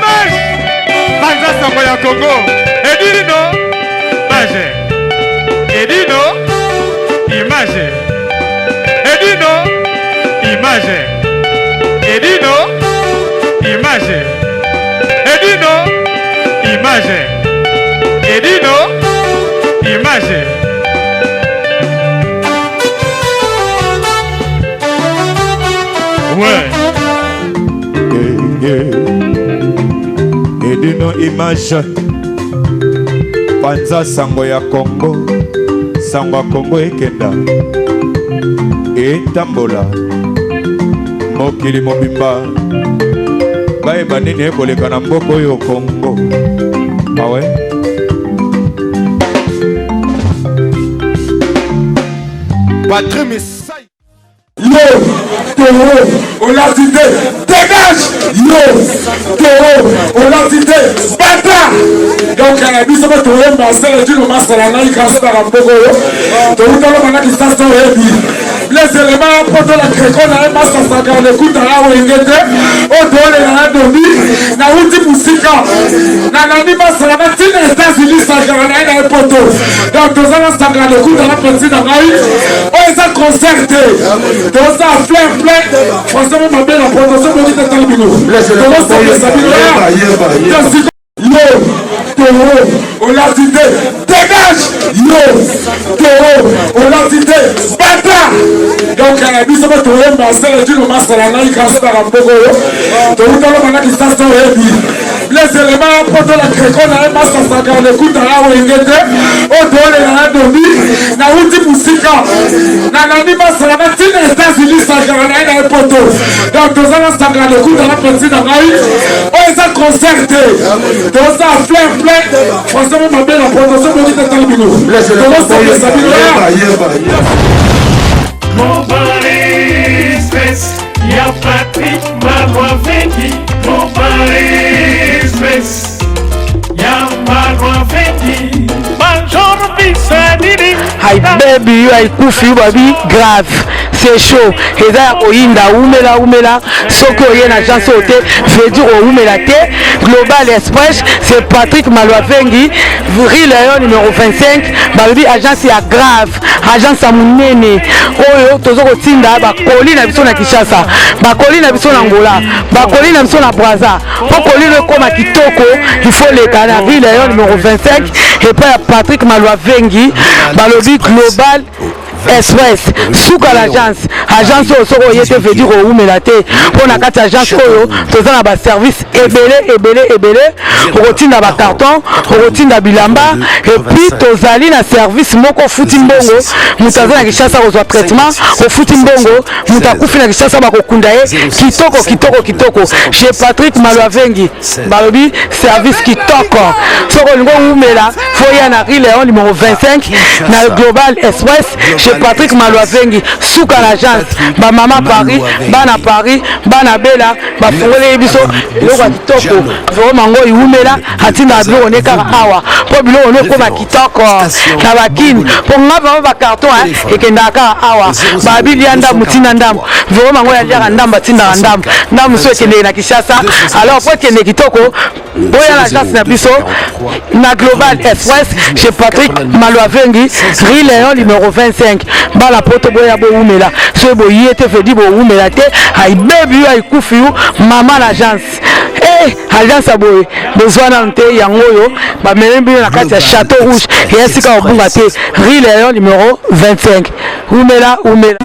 Image Panza sango ya Congo Edino Image Edino Image Edino Image Edino Image Edino Image Edino Image Ouais. Edino image panza sango ya Congo sango ya Congo ekenda etambola mokili mobimba bayeba nini ekoleka na mboka oyo Congo awe Patri Misai Yo, taureau, olati te, dégage! Yo, taureau, olati te, bata! Donc, euh, biso mpe toye Marcel Dino Masala ngai grand ya mboka oyo toutaka bana Kinshasa oyebi les éléments poto la kreko na ye masasaka lekuta ya wenge te oyo toyelela na domi nauti mosika nalandi masala na ntina États-Unis sakana na ye na ye poto donc toza na sakana lekuta na petit na ngai oyo eza concert te toza plein plein français mo mabe na poto so boki te tala bino tozosepesa bino yo toro olati te dégage yo toro olati te bata donc euh, biso mpe toye marcel dino masala ngai grand ya mboka oyo toutaka bana kisasa oyebi les éléments poto la kreko na ye masasaka lekuta ya wenge te oyo toyelela na domi nauti mosika nalandi masala na ntina États-Unis sakana na ye na ye poto donc toza na sakana lekuta na petit na ngai oyo eza concert te toza plein plein français mo mabe na poto so boki te tala bino tozosepesa bino Ya Patrick Malwavengi Mobali Express Ya Malwavengi Major Bisanini Hi baby yo aikufi yo babi grave c'est chaud eza ya koyinda umela umela soki oye na agence oyo te veut dire owumela te global express c'est patrick malwavengi rue leon numéro 25 balobi agence ya grave agence ya monene oyo toza kotinda bakoli na biso na kinshasa bakoli na biso na angola bakoli na biso na braza mpo koli no ekóma kitoko il faut leka na rue leon numéro 25 epai ya patrick malwavengi balobi global express suka l'agence agence oyo soki oye te veut dire owumela te mpo na kati ya agence oyo toza na baservice ebele ebele ebele okotinda bacarton okotinda bilamba epuis tozali na service moko ofuti mbongo moto aza na kinshasa kozwa traitement ofuti mbongo moto akufi na kinshasa bakokunda ye kitoko kitoko kitoko chez patrick malwavengi balobi service kitoko soki olingi owumela foya na rue leon numéro 25 na global express chez patrick malwavengi suka na agence bamama paris bana paris bana bela bafungoleli biso biloko ya kitoko vraimen ngo iwumela atindaka biloko ne kaka awa mpo biloko ne ekoma kitoko na bakini mpo nga vraimen bacarton ekendaka kaka awa babi lia ndambo tinda ndambo vraimen ngo yaliaka ndambo atindaka ndambo ndambo mosusu ekendeke na kinshasa alors mpo ekende kitoko boya na agence na biso na global express chez patrick malwavengi rue leon numéro 25 bana poto boya bowumela soki boye te vedi bowumela te aibebi yo aikufi yo mama na agence eh, agence ya boye bozwa nanu te yango oyo bamemi bino na kati ya château rouge eya sika kobunga te rue leon numéro 25 wumela wumela.